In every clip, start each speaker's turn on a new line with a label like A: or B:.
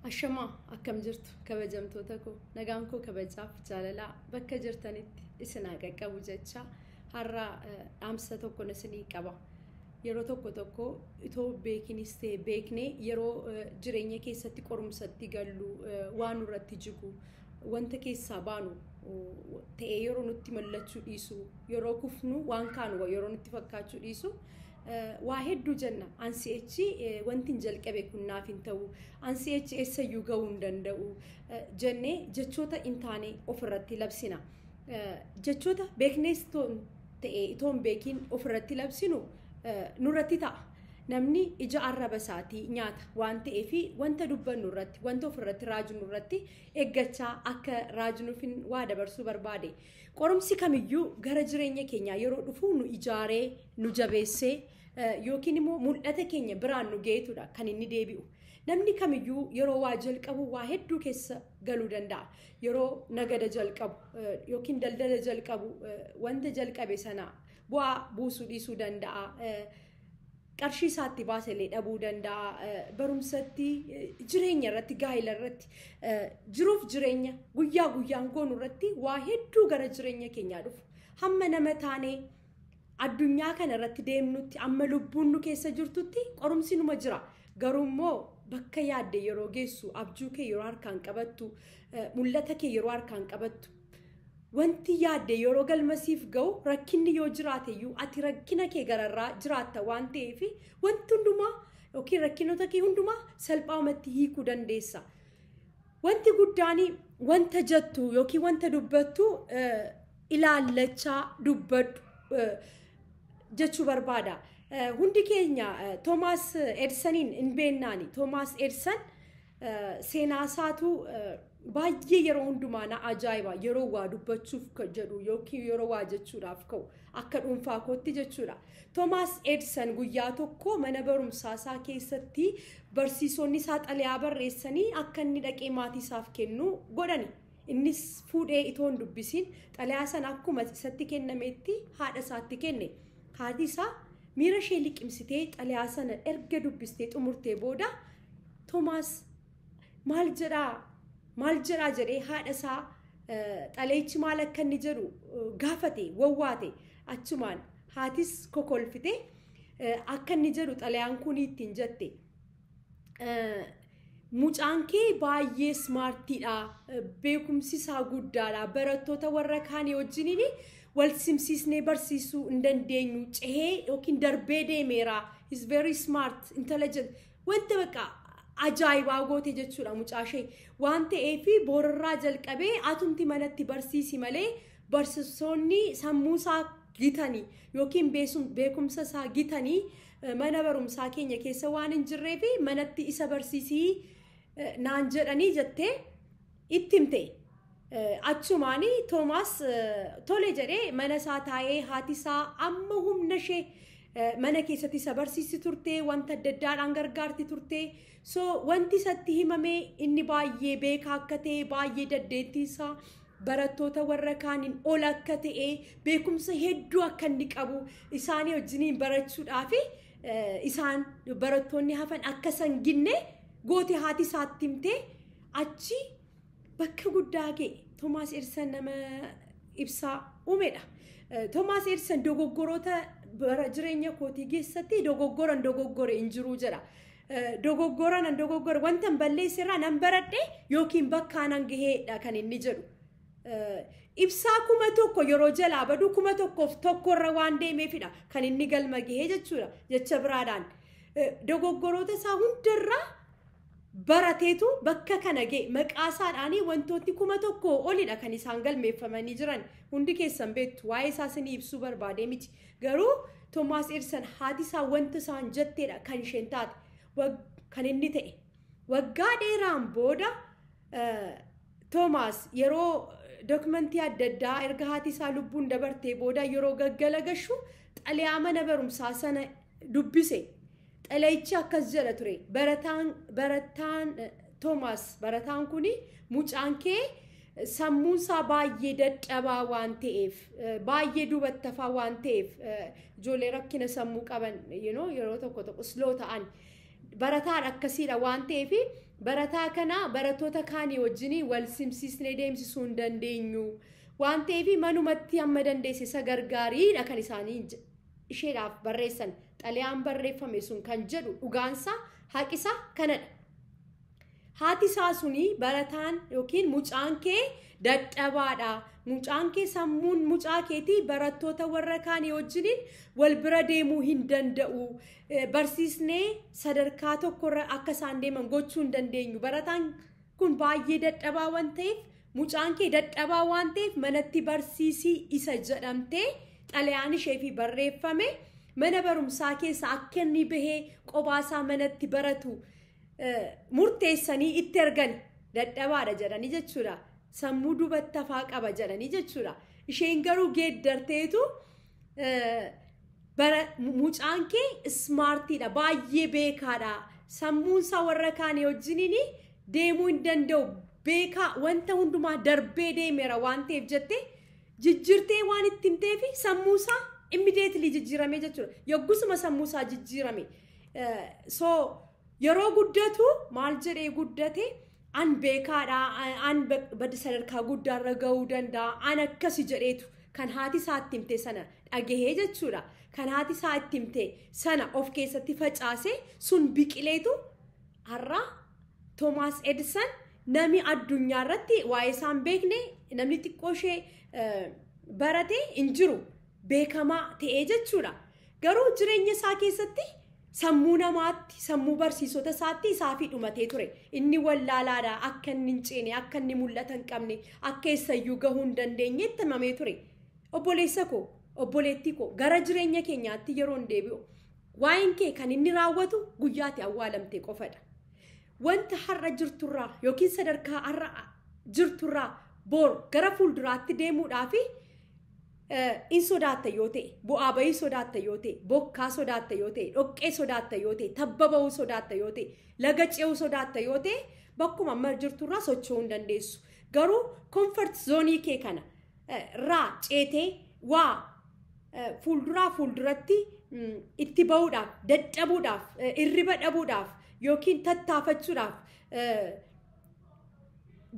A: Ashamaa, akkam jirtu kabajamtoota koo? Nagaan koo kabajaaf jaalalaa bakka jirtanitti isin haa qaqqabu jecha, har'a dhaamsa tokko isinii qaba. Yeroo tokko tokko itoo beekinis ta'e beeknee, yeroo jireenya keessatti qorumsatti gallu, waan nurratti jigu, wanta keessaa baanu ta'ee yeroo nutti mallachuu dhiisu, yeroo kufnu waan kaanu yeroo nutti fakkaachuu dhiisu, waa hedduu jenna. Ansi'echi wanti hin jalqabe kun naaf hin ta'u, ansi'echi eessayyuu ga'uu hin danda'u jennee jechoota hin taane ofirratti labsina. Jechoota beeknees ta'e itoo hin beekiin ofirratti labsinu nurratti ta'a. Namni ija arraba isaatii nyaata waan ta'eef, wanta dubbannu irratti, wanta ofirratti raajnu irratti eeggachaa akka raajnuuf waa dabarsuu barbaade. Qorumsi kamiyyuu gara jireenya keenyaa yeroo dhufu nu ijaaree, nu jabeessee, yookiin immoo mul'ata keenya biraan nu geetudha kan inni deebi'u. Namni kamiyyuu yeroo waa jalqabu waa hedduu keessa galuu danda'a. Yeroo nagada jalqabu yookiin daldala jalqabu, wanta jalqabe sana bu'aa buusuu dhiisuu danda'a. Qarshii isaatti baasellee dhabuu danda'a. Barumsatti, jireenya irratti, gaa'ela irratti, jiruuf jireenya guyyaa guyyaan goonu irratti waa hedduu gara jireenya keenyaa dhufu. Hamma nama taanee addunyaa kana irratti deemnutti, amma lubbuun nu keessa jirtutti qorumsi numa jira. Garuu immoo bakka yaadde yeroo geessu, abjuu kee yeroo harkaan qabattu, mul'ata kee yeroo harkaan qabattu, wanti yaadde yeroo galmasiif ga'u, rakkinni yoo jiraate iyyuu ati rakkina kee gararraa jiraatta waan ta'eef, wanti hundumaa yookiin rakkinoota kee hundumaa salphaamatti hiikuu dandeessa. Wanti guddaan wanta jettu yookiin wanta dubbattu ilaallachaa dubbadhu jechuu barbaada. Hundi keenya Toomaas Edisaniin hin beeknaani. Toomaas Edison seenaa isaatu baay'ee yeroo hundumaa na ajaa'iba, yeroo waa dubbachuuf jedhu yookiin yeroo waa jechuudhaaf ka'u, akka dhuunfaa kootti jechuudha. Toomaas Edison guyyaa tokko mana barumsaa isaa keessatti barsiisonni isaa xalayaa barreessanii akka inni dhaqee maatii isaaf kennu godhani. Innis fuudhee itoo hin dubbisiin xalayaa sana akkuma isatti kennametti haadha isaatti kenne. Haati isaa miira ishee liqimsitee xalayaa sana erga dubbistee xumurtee booda, "Toomaas maal jedhaa, maal jedhaa?" jedhee haadha isaa xalayichi maal akka inni jedhu gaafate, wawwaate. Achumaan haatis kokolfite. Akka inni jedhu xalayaan kun ittiin jette: "Mucaan kee baay'ee smartiidha, beekumsi isaa guddaadha, barattoota warra kaanii wajjiniin wal simsiisnee barsiisuu hin dandeenyu, cehee yookiin darbee deemeera, is very smart, intelligent, wanta bakka ajaa'ibaa goote jechuudha mucaa ishee waan ta'eef, boorarraa jalqabee atumti manatti barsiisi malee barsiisonni sammuu isaa gitanii yookiin beekumsa isaa gitanii mana barumsaa keenya keessa waan hin jirreef manatti isa barsiisii naan jedhanii" jettee itti himte. Achumaanii Toomaas tole jedhee mana isaa taa'ee, haati isaa amma humna ishee mana keessatti isa barsiisti turte, wanta adda addaadhaan gargaarti turte. So wanti isatti himame, inni baay'ee beekaa akka ta'e, baay'ee dandeettii isaa barattoota warra kaaniin ol akka ta'e, beekumsa hedduu akka inni qabu, isaanii wajjiniin barachuudhaaf isaan barattoonni hafan akka sanginne goote haati isaatti himte. Achi bakka guddaa ga'e. Toomaas Edison nama ibsaa uumedha. Toomaas Edison "Dogoggoroota bara jireenya kootii keessatti dogoggoran dogoggore hin jiru" jedha. "Dogoggora nan dogoggore, wanta hin balleessirraa nan baradhe yookiin bakka nan gaheedha" kan inni jedhu. Ibsaa 1000 yeroo jalaa badu, 1001rra waan deemeefidha kan inni galma gahee jechuudha, jecha biraadhaan. Dogoggoroota isaa hundarraa barateetu bakka kana ga'e. Maqaa isaadhaanii wantootni 1000 olidha kan isaan galmeeffamanii jiran. Hundi keessan beektu, waa'ee isaa isinii ibsuu barbaadee miti. Garuu Toomaas Edison haati isaa wanta isaan jetteedha kan isheen taate, kan inni ta'e. Waggaa dheeraan booda Toomaas yeroo dookumentii adda addaa erga haati isaa lubbuun dabartee booda yeroo gaggalagashu, xalayaa mana barumsaa sana dubbise. Xalayichi akkas jedha ture: "Barataan Toomaas, barataan kun, mucaan kee sammuun isaa baay'ee dadhabaa waan ta'eef, baay'ee dubattafaa waan ta'eef, ijoollee rakkina sammuu qaban yeroo tokko tokko slow ta'an Barataan akkasiidha waan ta'eef barataa kana barattoota kaanii wajjin wal simsiisnee deemsisuu hin dandeenyu. Waan ta'eef manumatti hamma dandeesse isa gargaariidha kan isaanii isheedhaaf barreessan. Xalayaan barreeffame sun kan jedhu dhugaansaa haqisaa kanadha. Haati isaa suni barataan yookiin mucaan kee dadhabaadha. Mucaan kee sammuun mucaa keetii barattoota warra kaanii wajjiniin wal bira deemuu hin danda'u. Barsiisnee sadarkaa tokkorra akka isaan deeman gochuu hin dandeenyu. Barataan kun baay'ee dadhabaa waan ta'eef mucaan kee dadhabaa waan ta'eef manatti barsiisii isa jedhamtee xalayaan isheefi barreeffame mana barumsaa keessa akka inni bahee qobaasaa manatti baratu murteessanii itti ergan dadhabaadha jedhanii jechuudha. Sammuu duubatti hafaa qaba jedhanii jechuudha. Isheen garuu geeddarteetu mucaan kee ismaartiidha, baay'ee beekaadha. Sammuunsaa warra kaanii wajjiniin deemuu hin danda'u. Beekaa wanta hundumaa darbee deemeera waan ta'eef jettee jijjiirtee waan itti himteefi sammuusaa immediately jijjiirame jechuudha. Yoggasuma sammuusaa jijjiirame. So yeroo guddatu maal jedhee guddate an beekaadha, an sadarkaa guddaarra gahuu danda'a, an akkasi jedheetu kan haati isaa itti himte sana dhagahee jechuudha. Kan haati isaa itti himte sana of keessatti facaase sun biqileetu har'a Toomaas Edison namni addunyaa irratti waa'ee isaan beekne namni xiqqoo ishee barate hin jiru beekamaa ta'ee jechuudha. Garuu jireenya isaa keessatti sammuu namaatti, sammuu barsiisota isaatti isaafii dhumatee ture. Inni wallaalaadha, akka inni hin ceene, akka inni mul'ata hin qabne, akka eessayyuu gahuu hin dandeenye itti himamee ture. Obboleessa koo, obboleettii koo gara jireenya keenyaatti yeroo hin deebi'u waa'een kee kan inni raawwatu guyyaatti awwaalamte qofadha. Wanta har'a jirturraa yookiin sadarkaa har'a jirturraa bor gara fuulduraatti deemuudhaaf in sodaatta yoo ta'e, bu'aa bahii sodaatta yoo ta'e, bokkaa sodaatta yoo ta'e, dhoqqee sodaatta yoo ta'e, tabba bahuu sodaatta yoo ta'e, laga ce'uu sodaatta yoo ta'e, bakkuma amma jirturraa socho'uu hin dandeessu. Garuu comfort zoonii kee kana irraa ceetee waa fuulduraa fuulduratti itti bahuudhaaf, dadhabuudhaaf, irriba dhabuudhaaf yookiin tattaafachuudhaaf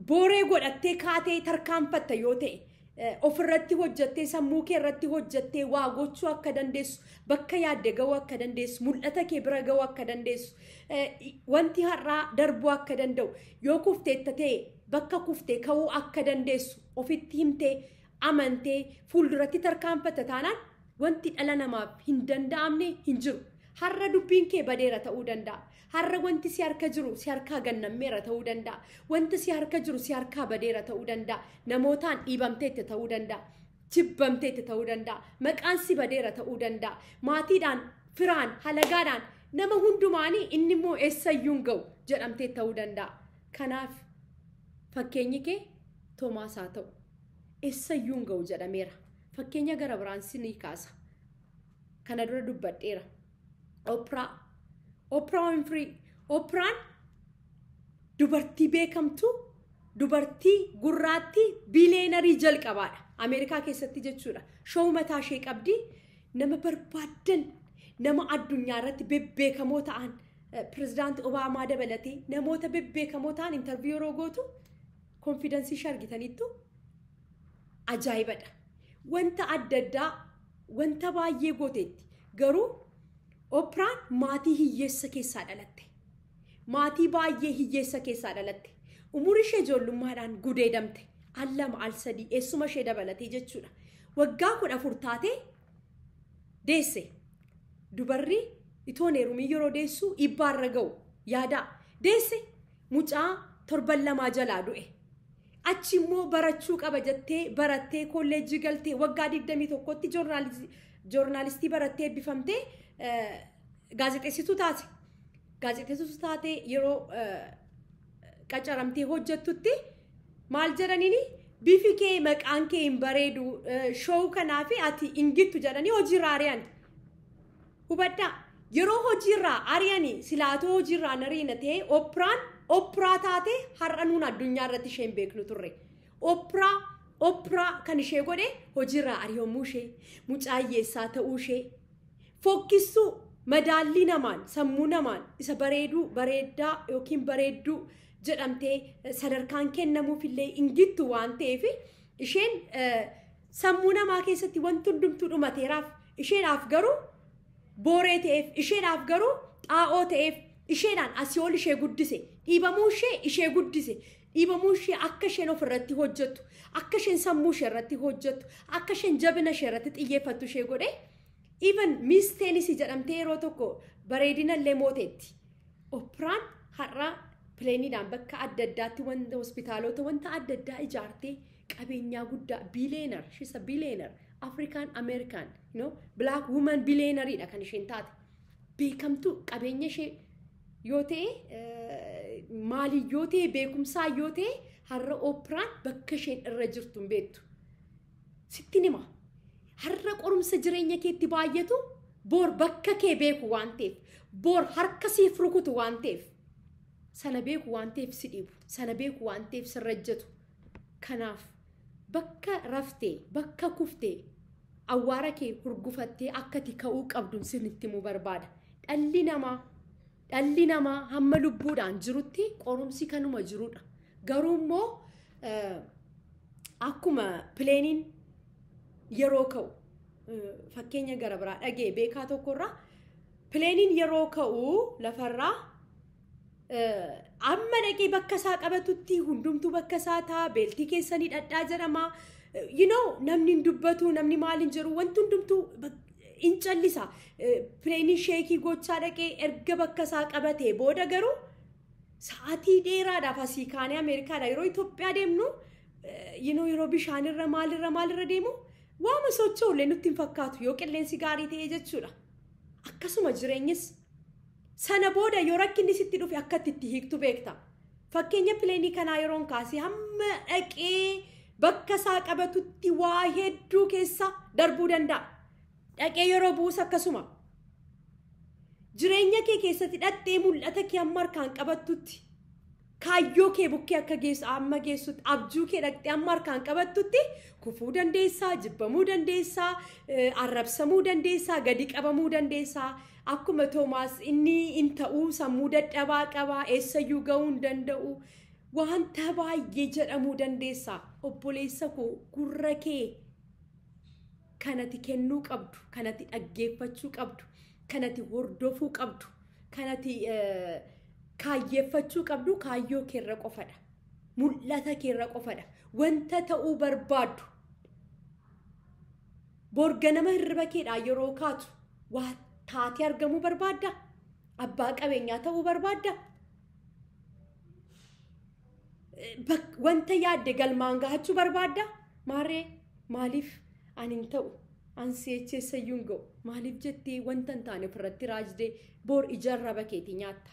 A: booree godhattee kaatee tarkaanfatta yoo ta'e, ofirratti hojjattee sammuu kee irratti hojjattee waa gochuu akka dandeessu, bakka yaadde gahuu akka dandeessu, mul'ata kee bira gahuu akka dandeessu, wanti har'aa darbuu akka danda'u, yoo kufteetta ta'e bakka kuftee ka'uu akka dandeessu ofitti himtee amantee fuulduratti tarkaanfatta taanaan wanti dhala namaaf hin danda'amne hin jiru. Har'a dubbiin kee badeera ta'uu danda'a. Har'a wanti si harka jiru si harkaa gannammeera ta'uu danda'a. Wanti si harka jiru si harkaa badeera ta'uu danda'a. Namootaan dhiibamteetti ta'uu danda'a. Jibbamteetti ta'uu danda'a. Maqaan si badeera ta'uu danda'a. Maatiidhaan, firaan, halagaadhaan nama hundumaanii inni immoo eessayyuu hin ga'u jedhamtee ta'uu danda'a. Kanaaf fakkeenyi kee Toomaas haa ta'u. Eessayyuu hin ga'u jedhameera. Fakkeenya gara biraan si ni kaasa. Kana dura dubbadheera. Oprah Winfrey. Opraan dubartii beekamtuu, dubartii gurraattii billionaire jalqabaadha. Ameerikaa keessatti jechuudha. Show mataa ishee qabdi. Nama barbaaddan, nama addunyaa irratti bebbeekamoo ta'an, pirezidaanti Obaamaa dabalatee namoota bebbeekamoo ta'an interview yeroo gootu confidence ishee argitaniittu ajaa'ibadha. Wanta adda addaa wanta baay'ee gooteetti. Garuu Opraan maatii hiyyeessa keessaa dhalatte. Maatii baay'ee hiyyeessa keessaa dhalatte. Umurii ishee ijoollummaadhaan gudeedamte. Al lama al sadii eessuma ishee dabalatee jechuudha. Waggaa 14 taatee deesse. Dubarri itoon heerumii yeroo deessu dhibbaarra ga'u yaadaa. Deesse mucaa torban 2 jalaa du'e. Achi immoo barachuu qaba jettee barattee kolleejjii galtee waggaa 21tti joornaalistii barattee eebbifamtee gaazexeessituu taate. Gaazexeessituu taatee yeroo qacaramtee hojjettutti maal jedhaniini bifi kee maqaan kee hin bareedu show kanaaf ati hin gittu jedhanii hojiirraa ari'an. Hubadhaa yeroo hojiirraa ari'anii silaatoo hojiirraa ari'ina ta'ee Opraan Oprah taatee har'a nuun addunyaa irratti isheen beeknu turre. Oprah kan ishee godhe hojiirraa ari'amuu ishee, mucaa hiyyeessaa ta'uu ishee, fokkistuu Madaallii namaan, sammuu namaan isa bareeduu, bareeddaa yookiin bareedduu jedhamtee sadarkaan kennamuufillee ingittu waan ta'eef isheen sammuu namaa keessatti wanti hundumtuu dhumateeraaf. Isheedhaaf garuu booree ta'eef, isheedhaaf garuu xaa'oo ta'eef, isheedhaan asii ol ishee guddise, dhiibamuu ishee ishee guddise, dhiibamuu ishee akka isheen ofirratti hojjettu, akka isheen sammuu ishee irratti hojjettu, akka isheen jabina ishee irratti xiyyeeffattu ishee godhe. Even Miss Tennessee jedhamtee yeroo tokko bareedina illee mooteetti. Opraan har'a planeiidhaan bakka adda addaatti wanta hospitaalota wanta adda addaa ijaartee qabeenyaa guddaa, billionaire, she's a billionaire, African American, black woman billionaireidha kan isheen taate. Beekamtuu qabeenya ishee yoo ta'e, maalii yoo ta'e, beekumsaa yoo ta'e, har'a Opraan bakka isheen irra jirtu hin beektu. Sitti hima. Har'a qorumsa jireenya keetti baay'atu boor bakka kee beeku waan ta'eef, boor harka siif rukutu waan ta'eef, sana beeku waan ta'eef si dhiibu, sana beeku waan ta'eef sirra ejjetu. Kanaaf bakka raftee, bakka kuftee, awwaara kee hurgufattee akka ati ka'uu qabdu sinitti himuu barbaada. Dhalli namaa hamma lubbuudhaan jirutti qorumsi kanuma jirudha. Garuu immoo akkuma planeiin yeroo ka'u, fakkeenya gara biraa dhagee beekaa tokkorraa, planeiin yeroo ka'u lafarraa amma dhaqee bakka isaa qabatutti hundumtuu bakka isaa ta'a, beltii keessanii dhadhaa jedhama. Namni hin dubbatu, namni maal hin jedhu, wanti hundumtuu hin callisa. Planeiin shakeii gochaa dhaqee erga bakka isaa qabatee booda garuu sa'aatii dheeraadhaaf asii kaanee Ameerikaadha yeroo Itoophiyaa deemnu, yeroo bishaanirra maalirra maalirra deemu, waama socho'ullee nutti hin fakkaatu yoo qilleensi gaarii ta'e jechuudha. Akkasuma jireenyis sana booda yoo rakkinni sitti dhufe akka itti hiiktu beekta. Fakkeenya planeii kanaa yeroon kaasee, hamma dhaqee bakka isaa qabatutti waa hedduu keessa darbuu danda'a. Dhaqee yeroo bu'us akkasuma. Jireenya kee keessatti dhaqxee mul'ata kee amma harkaan qabattutti, kaayyoo kee bukkee akka geessu amma geessutti, abjuu kee dhaqxee amma harkaan qabattutti kufuu dandeessaa, jibbamuu dandeessaa, arrabsamuu dandeessaa, gadi qabamuu dandeessaa. Akkuma Toomaas inni hin ta'uu, sammuu dadhabaa qabaa, eessayyuu ga'uu hin danda'u, wanta baay'ee jedhamuu dandeessaa. Obboleessa koo, gurra kee kanati kennuu qabdu, kanati dhaggeeffachuu qabdu, kanati hordofuu qabdu, kanati kaayyeeffachuu qabdu kaayyoo keerra qofadha. Mul'ata keerra qofadha. Wanta ta'uu barbaaddu. Borganama hirriba keedhaa yeroo kaatu waa taatee argamuu barbaadda? Abbaa qabeenyaa ta'uu barbaadda? Wanta yaadde galmaan gahachuu barbaadda? Maarree maaliif ani hin ta'u, an si'echeessayyuu hin ga'u maaliif jettee wanta hin taane ofirratti raajdee boor ija arraba keetii nyaatta?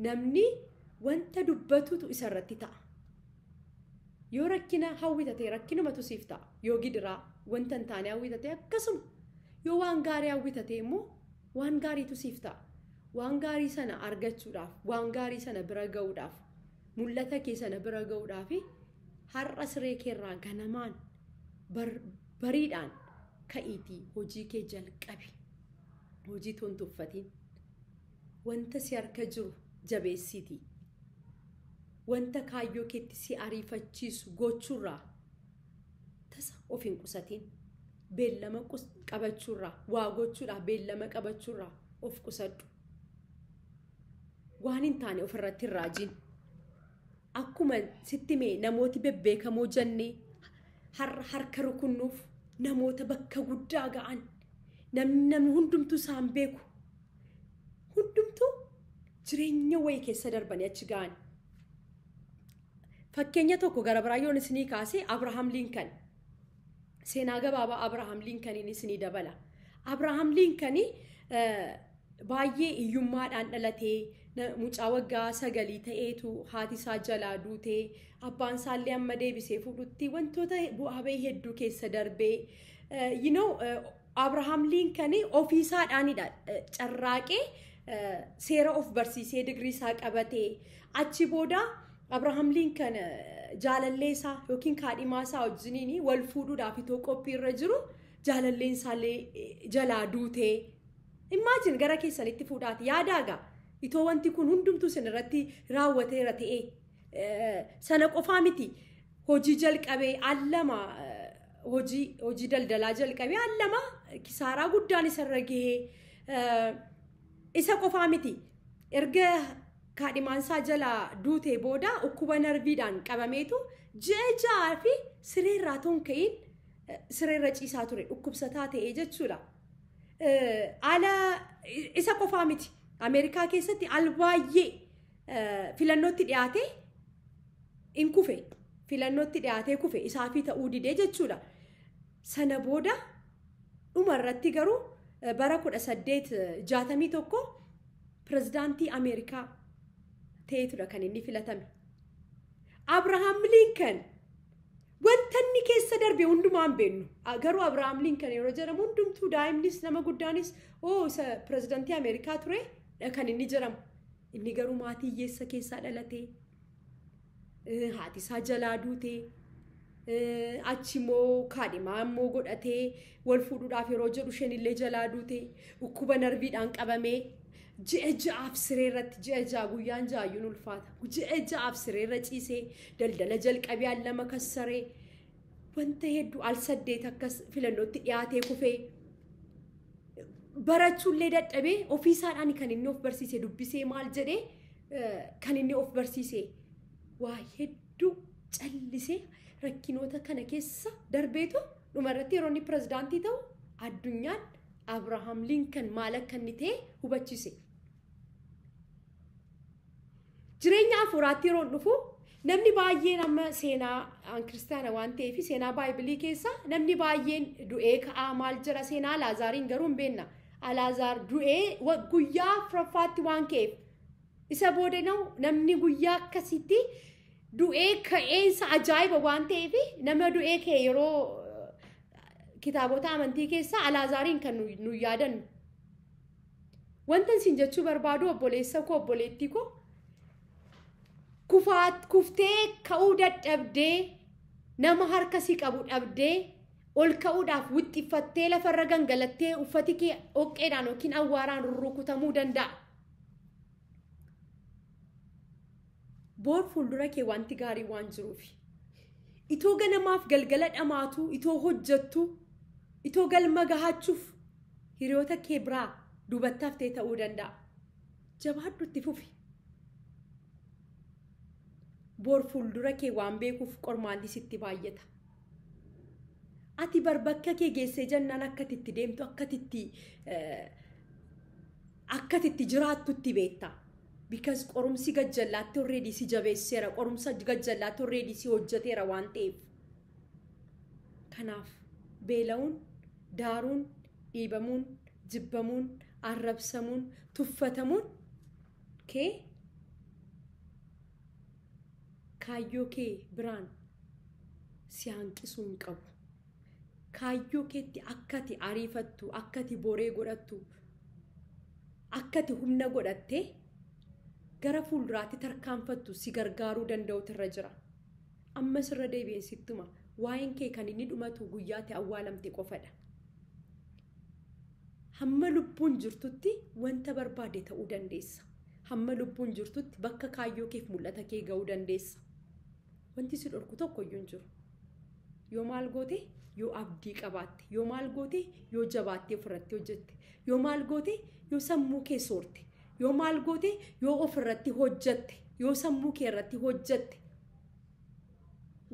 A: Namni wanta dubbatutu isarratti ta'a. Yoo rakkina hawwitate rakkinumatu siif ta'a. Yoo gidiraa wanta hin taane hawwitate akkasuma. Yoo waan gaarii hawwitate immoo waan gaariitu siif ta'a. Waan gaarii sana argachuudhaaf, waan gaarii sana bira ga'uudhaaf, mul'ata kee sana bira ga'uudhaaf har'a siree keerraa ganamaan bariidhaan ka'iitii hojii kee jalqabi. Hojii tontuffatiin. Wanta si harka jiru jabeessiitii. Wanta kaayyoo keetti si ariifachiisu gochuurraa tasa of hin qusatiin. Beellama qabachuurraa, waa gochuudhaaf beellama qabachuurraa of qusadhu. Waan hin taane ofirratti hin raajiin. Akkuma sitti mee namooti bebbeekamoo jennee har'a harka rukunnuuf, namoota bakka guddaa ga'an, namni hundumtuu isaan beeku hundumtuu jireenya wayii keessa darbanii achi ga'an. Fakkeenya tokko gara biraa yoon isinii kaase, Abrahaam Lincoln. Seenaa gabaabaa Abrahaam Lincolniin isinii dabala. Abrahaam Lincoln baay'ee hiyyummaadhaan dhalatee, mucaa waggaa 9 ta'eetu haati isaa jalaa duutee, abbaan isaallee amma deebisee fuudhutti wantoota bu'aa bahii hedduu keessa darbee, Abrahaam Lincoln ofiisaadhaanidha carraaqee seera of barsiisee digirii isaa qabatee. Achi booda Abrahaam Lincoln jaalallee isaa yookiin kaadhimaa isaa wajjiniin wal fuudhuudhaaf itoo qophii irra jiru jaalalleen isaallee jalaa duutee. Imagine gara keessanitti fuudhaati yaadaagaa itoo wanti kun hundumtuu isin irratti raawwateera ta'ee sana qofaa miti hojii jalqabee allama hojii daldalaa jalqabee allama kisaaraa guddaan isarra gahee isa qofaa miti erga kaadhimaansaa jalaa duutee booda dhukkuba narviidhaan qabameetu ji'a 6 fi sireerraa toon ka'iin sireerra ciisaa ture dhukkubsataa ta'ee jechuudha. Ala isa qofaa miti Ameerikaa keessatti al baay'ee filannootti dhiyaatee in kufe filannootti dhiyaatee kufe isaafii ta'uu didee jechuudha. Sana booda dhumarratti garuu bara 1861 pirezidaantii Ameerikaa ta'eetudha kan inni filatame. Abrahaam Lincoln wanta inni keessa darbe hundumaan beennu garuu Abrahaam Lincoln yeroo jedhamu hundumtuu daa'imnis nama guddaanis isa pirezidaantii Ameerikaa ture kan inni jedhamu. Inni garuu maatii hiyyeessa keessaa dhalatee haati isaa jalaa duutee achi immoo kaadhimaa immoo godhatee wal fuudhuudhaaf yeroo jedhu isheen illee jalaa duutee dhukkuba narviidhaan qabamee ji'a 6 sireerratti ji'a 6 guyyaan 6 ulfaata ji'a 6 sireerra ciisee daldala jalqabee al 2 kassaree wanta hedduu al 8 akkas filannootti dhiyaatee kufee barachuullee dadhabee ofiisaadhaan kan inni of barsiise dubbisee maal jedhee kan inni of barsiise waa hedduu callisee rakkinoota kana keessa darbeetu dhumarratti yeroo inni pirezidaantii ta'u addunyaan Abrahaam Lincoln maal akka inni ta'e hubachiise. Jireenya hafuuraatti yeroo dhufu namni baay'een amma seenaa kiristaana waan ta'eef seenaa baay'ibilii keessa namni baay'een du'ee ka'aa maal jira seenaa Alaazaariin garuu hin beekna. Alaazaar du'ee guyyaa 4ffaatti waan ka'eef isa booda namni guyyaa akkasitti du'ee ka'eensa ajaa'iba waan ta'eef nama du'ee ka'e yeroo kitaabota amantii keessa Alaazaariin kan nu yaadannu. Wanta isin jechuu barbaadu obboleessa koo obboleettii koo kuftee ka'uu dadhabdee nama harka si qabu dhabdee ol ka'uudhaaf wixxiffattee lafarra gangalattee uffati kee dhoqqeedhaan yookiin awwaaraan rurrukutamuu danda'a. Boor fuuldura kee wanti gaarii waan jiruuf itoo ganamaaf galgala dhamaatu itoo hojjettu itoo galma gahachuuf hiriyoota kee biraa duubattaaf ta'e ta'uu danda'a. Jabaadhu itti fufi. Boor fuuldura kee waan beekuuf qormaanni sitti baay'ata. Ati bakka kee geessee jennaan akkati itti deemtu akkati itti jiraattu itti beekta. Because qorumsi gajjallaatti already si jabeesseera qorumsa gajjallaatti already si hojjeteera waan ta'eef. Kanaaf beela'uun, daaruun, dhiibamuun, jibbamuun, arrabsamuun, tuffatamuun kee kaayyoo kee biraan si hanqisuu hin qabu. Kaayyoo keetti akkati ariifattu, akkati boree godhattu, akkati humna godhattee gara fuulduraatti tarkaanfattu si gargaaruu danda'utu irra jira. Ammas irra deebi'een sittuma waa'een kee kan inni dhumatu guyyaatti awwaalamte qofadha. Hamma lubbuun jirtutti wanta barbaade ta'uu dandeessa. Hamma lubbuun jirtutti bakka kaayyoo keef mul'ata kee ga'uu dandeessa. Wanti si dhorku tokko iyyuu hin jiru. Yoo maal goote yoo abdii qabaatte, yoo maal goote yoo jabaattee ofirratti hojjette, yoo maal goote yoo sammuu kee soorte, yoo maal goote yoo ofirratti hojjette, yoo sammuu kee irratti hojjette,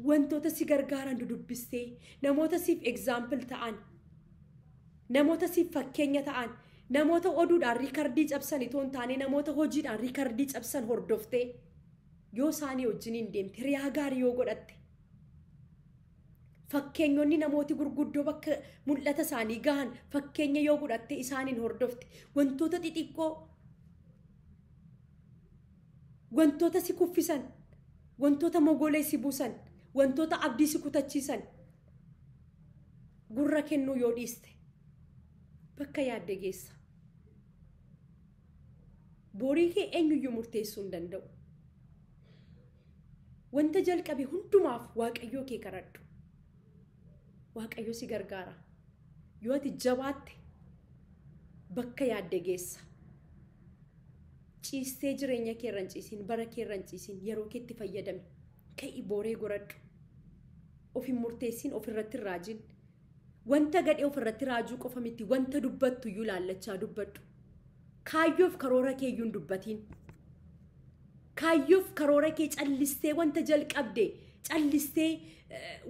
A: wantoota si gargaaran dudubbistee namoota siif example ta'an, namoota siif fakkeenya ta'an, namoota oduudhaan riikardii cabsan itoo hin taane namoota hojiidhaan riikardii cabsan hordoftee yoo isaanii wajjiniin deemte hiriyaa gaarii yoo godhatte fakkeenyonni namooti gurguddoo bakka mul'ata isaanii gahan fakkeenya yoo godhatte isaaniin hordofte wantoota xixiqqoo wantoota si kuffisan wantoota mogolee si buusan wantoota abdii si kutachiisan gurra kennuu yoo dhiiste bakka yaadde geessa. Borii kee eenyuyyuu murteessuu hin danda'u. Wanta jalqabe hundumaaf Waaqayyoo kee kadhadhu. Waaqayyo si gargaara. Yoo ati jabaatte Bakka yaadde geessa. Ciistee jireenya kee irra hin ciisin, bara kee irra hin ciisin, yeroo keetti fayyadami. Ka'i booree goradhu. Of hin murteessin, ofirratti hin raajin. Wanta gadhee ofirratti raajuu qofa miti, wanta dubbattu iyyuu laallachaa dubbadhu. Kaayyoof karoora kee iyyuu hin dubbatiin. Kaayyoof karoora kee callistee wanta jalqabde callistee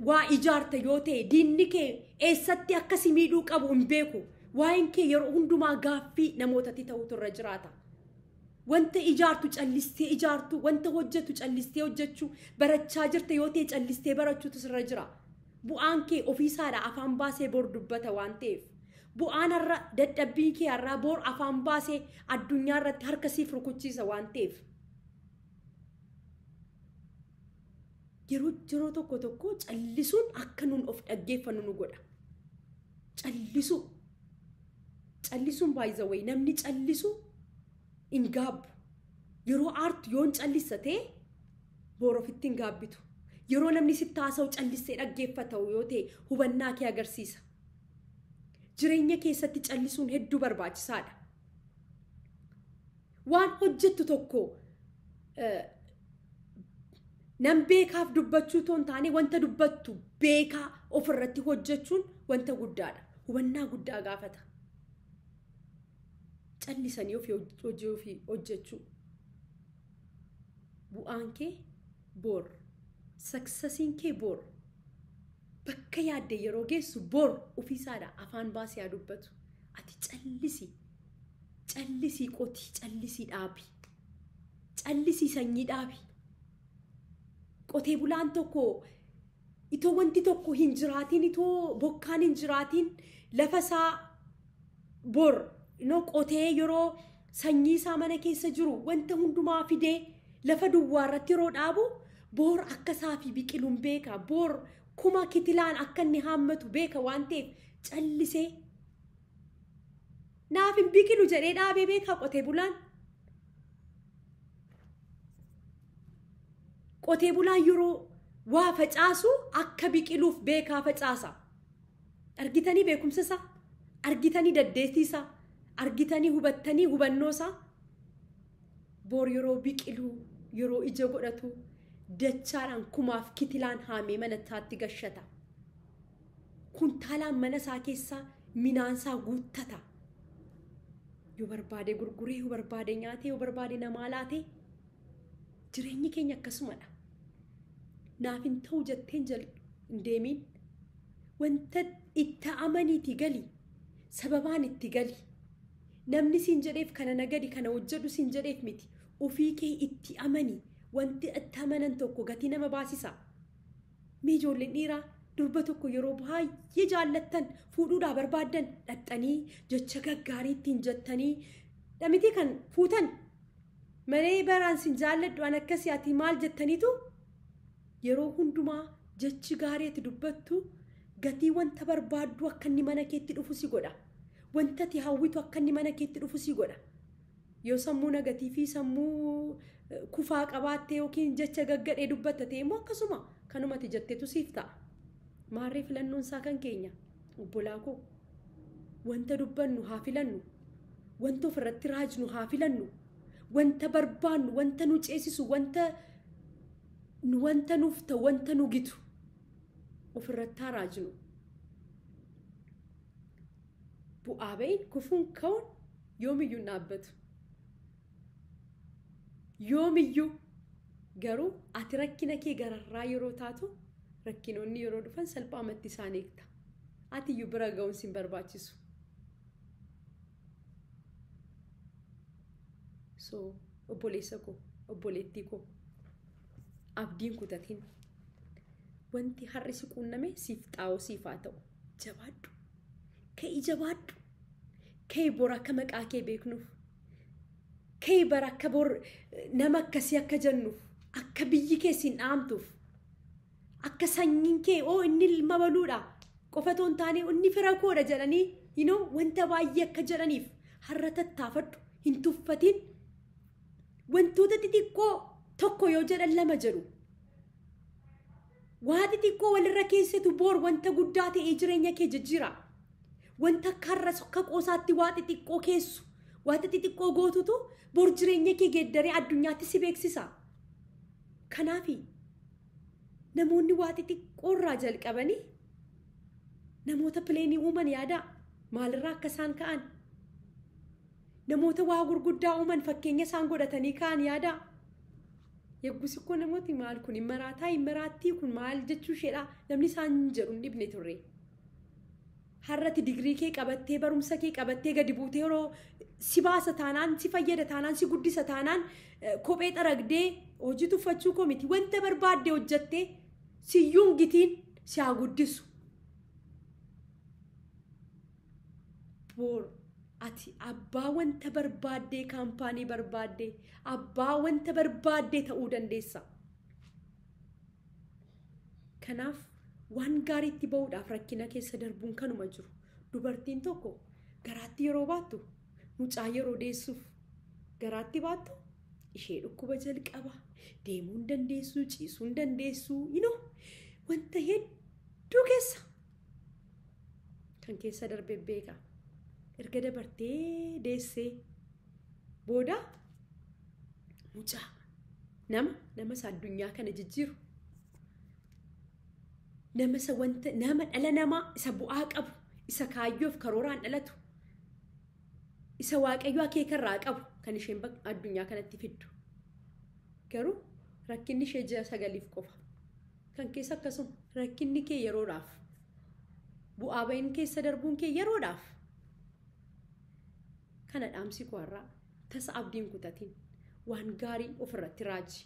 A: waa ijaarta yoo ta'e diinni kee eessatti akka si miidhuu qabu hin beeku. Waa'een kee yeroo hundumaa gaaffii namootatti ta'utu irra jiraata. Wanta ijaartu callistee ijaartu, wanta hojjettu callistee hojjechuu, barachaa jirta yoo ta'e callistee barachuutu sirra jira. Bu'aan kee ofiisaadha afaan baasee bor dubbata waan ta'eef. Bu'aan har'a dadhabbii kee har'aa bor afaan baasee addunyaa irratti harka siif rukuchiisa waan ta'eef. Yeroo tokko tokko callisuun akka nuun of dhaggeeffannu nu godha. Callisuu. Callisuun baay'isa wayii namni callisu hin gaabbu. Yeroo aartu yoon callisa ta'e boor ofitti hin gaabbitu. Yeroo namni sitti haasa'u callistee dhaggeeffatamu yoo ta'e hubannaa kee agarsiisa. Jireenya keessatti callisuun hedduu barbaachisaadha. Waan hojjettu tokko nam beekaaf dubbachuu otoo hin taane wanta dubbattu beekaa ofirratti hojjechuun wanta guddaadha. Hubannaa guddaa gaafata. Callisanii ofii hojii ofii hojjechuu. Bu'aan kee bor. Saksasiin kee bor. Bakka yaadde yeroo geessu bor ofiisaadha afaan baasee haa dubbatu. Ati callisii. Callisii qotii, callisii dhaabi. Callisii sanyii dhaabi. Qotee bulaan tokko itoo wanti tokko hin jiraatiin, itoo bokkaan hin jiraatiin lafa isaa bor qotee yeroo sanyii isaa mana keessa jiru wanta hundumaa fidee lafa duwwaa irratti yeroo dhaabu bor akka isaa fi biqiluun beeka. Bor kuma kitilaan akka inni haammatu beeka waan ta'eef callisee naaf hin biqilu jedhee dhaabee beeka qotee bulaan. Qotee bulaan yeroo waa facaasu akka biqiluuf beekaa facaasa. Argitanii beekumsa isaa, argitanii dandeettii isaa, argitanii hubattanii hubannoo isaa. Bor yeroo biqiluu, yeroo ija godhatu dachaadhaan kumaaf kitilaan haamee mana isaatti gashata. Kuntaalaan mana isaa keessaa minaan isaa guuttata. Yoo barbaade gurguree, yoo barbaade nyaatee, yoo barbaade namaa laatee jireenyi keenya akkasumadha. Naaf hin ta'u jetteen hin deemiin. Wanta itti amaniitii gali. Sababaan itti gali. Namni siin jedheef kana nagadi kana hojjedhu siin jedheef miti. Ofii kee itti amani. Wanti itti amanan tokko gatii nama baasisa. Mee ijoolleen dhiiraa durba tokko yeroo baay'ee jaallattan fuudhuudhaa barbaaddan dhaxxanii jecha gaggaarii ittiin jettanii dhamitii kan fuutan malee baraan siin jaalladhu an akkasii ati maal jettaniitu yeroo hundumaa jechi gaarii ati dubbattu gatii wanta barbaaddu akka inni mana keetti dhufu si godha. Wanta ati hawwitu akka inni mana keetti dhufu si godha. Yoo sammuu nagatii fi sammuu kufaa qabaattee yookiin jecha gaggadhee dubbatta ta'e immoo akkasuma kanumati jetteetu siif ta'a. Maarree filannoon isaa kan keenya obbolaa koo wanta dubbannu haa filannu, wanta ofirratti raajnu haa filannu, wanta barbaannu, wanta nu ceesisu, wanta nuuf ta'u, wanta nu gitu ofirratti haa raajnu. Bu'aa ba'iin kufuun ka'uun yoomiyyuu hin dhaabbatu. Yoomiyyuu garuu ati rakkina kee gararraa yeroo taatu rakkinoonni yeroo dhufan salphaamatti isaan eegta. Ati iyyuu bira ga'uun sin barbaachisu. So obboleessa koo, obboleettii koo abdiin kutatiin. Wanti har'i si quunname siif xaa'oo siif haa ta'u. Jabaadhu. Ka'ii jabaadhu. Ka'ii bor akka maqaa kee beeknuuf. Ka'ii bara akka bor nama akkasii akka jennuuf. Akka biyyi kee siin dhaamtuuf. Akka sanyiin kee oo inni ilma baluudha qofa otoo hin taane inni fira koodha jedhanii wanta baay'ee akka jedhaniif har'a tattaafadhu hin tuffatiin. Wantoota xixiqqoo tokko yoo jedhan lama jedhu. Waa xixiqqoo walirra keessattu bor wanta guddaa ta'ee jireenya kee jijjiira. Wanta karra akka qoosaatti waa xixiqqoo keessu, waa xixiqqoo gootutu bor jireenya kee geeddaree addunyaatti si beeksisa. Kanaafi namoonni waa xixiqqoorraa jalqabanii namoota pileenii uuman yaadaa maalirraa akka isaan ka'an, namoota waa gurguddaa uuman fakkeenya isaan godhatanii ka'an yaadaa. Yeggus ikkoo namooti maal kun hin maraataa hin maraattii kun maal jechuu isheedha namni isaan jedhu hin dhibne turre. Har'ati digirii kee qabattee barumsa kee qabattee gadi buutee yeroo si baasa taanaan si fayyada taanaan si guddisa taanaan kophee xaragdee hojii tuffachuu koo miti wanta barbaadde hojjattee siyyuun gitiin si haa guddisu. Boor ati abbaa wanta barbaaddee kaampaanii barbaaddee abbaa wanta barbaaddee ta'uu dandeessa. Kanaaf waan gaariitti ba'uudhaaf rakkina keessa darbuun kanuma jiru. Dubartiin tokko garaatti yeroo baattu mucaa yeroo deessuuf garaatti baattu ishee dhukkuba jalqaba deemuu hin dandeessu, ciisuu hin dandeessu, wanta hedduu keessa kan keessa darbee beeka. Erga dabartee deessee booda mucaa nama isa addunyaa kana jijjiiru, nama isa wanta nama dhala namaa isa bu'aa qabu, isa kaayyoof karooraan dhalatu, isa waaqayyo akeekarraa qabu kan isheen addunyaa kanatti fiddu. Garuu rakkinni ishee ji'a 9 qofa. Kan keessa akkasuma rakkinni kee yeroodhaaf, bu'aa ba'iin keessa darbuun kee yeroodhaaf. Kana dhaamsi koo har'aa tasa abdiin kutatiin waan gaarii ofirratti raaji.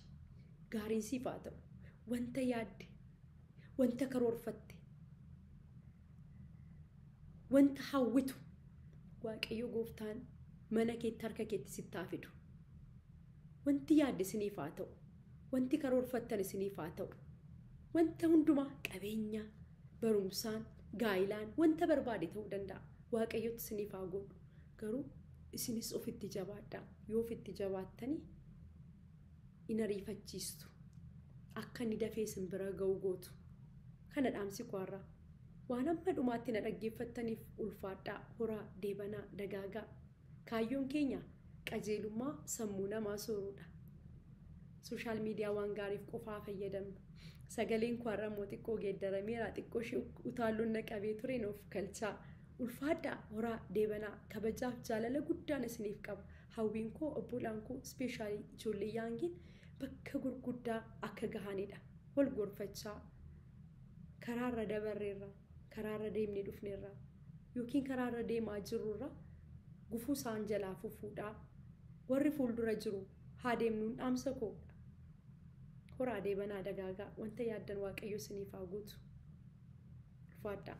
A: Gaariin siif haa ta'u. Wanta yaadde, wanta karoorfatte, wanta hawwitu Waaqayyo gooftaan mana keetti harka keetti sitti haa fidu. Wanti yaadde isiniif haa ta'u. Wanti karoorfattan isiniif haa ta'u. Wanta hundumaa qabeenya, barumsaan, gaa'ilaan wanta barbaade ta'uu danda'a. Waaqayyotti isiniif haa godhu. Garuu isinis ofitti jabaadhaa. Yoo ofitti jabaattanii in ariifachiistu. Akka inni dafee isin bira ga'u gootu. Kana dhaamsi koo har'aa. Waan amma dhumaatti na dhaggeeffattaniif ulfaadhaa, horaa, deebanaa, dagaagaa. Kaayyoon keenya qajeelummaa sammuu namaa sooruudha. Sooshaal miidiyaa waan gaariif qofaa fayyadamna. Sagaleen koo har'a immoo xiqqoo geeddarameera. Xiqqoo ishee utaalloon na qabee ture nuuf galchaa. Ulfaadhaa, horaa, deebanaa, kabajaaf jaalala guddaan isiniif qaba. Hawwiin koo, obbolaan koo, ispeeshaalii ijoollee yaangiin bakka gurguddaa akka gahanidha. Wal gorfachaa karaarra dabarreerra, karaarra deemnee dhufneerra yookiin karaarra deemaa jirrurra gufuu isaan jalaa fufuudhaa. Warri fuuldura jiru haa deemnuun dhaamsa koodha. Horaa, deebanaa, dagaagaa. Wanta yaaddan Waaqayyo isiniif haa guutu. Ulfaadhaa.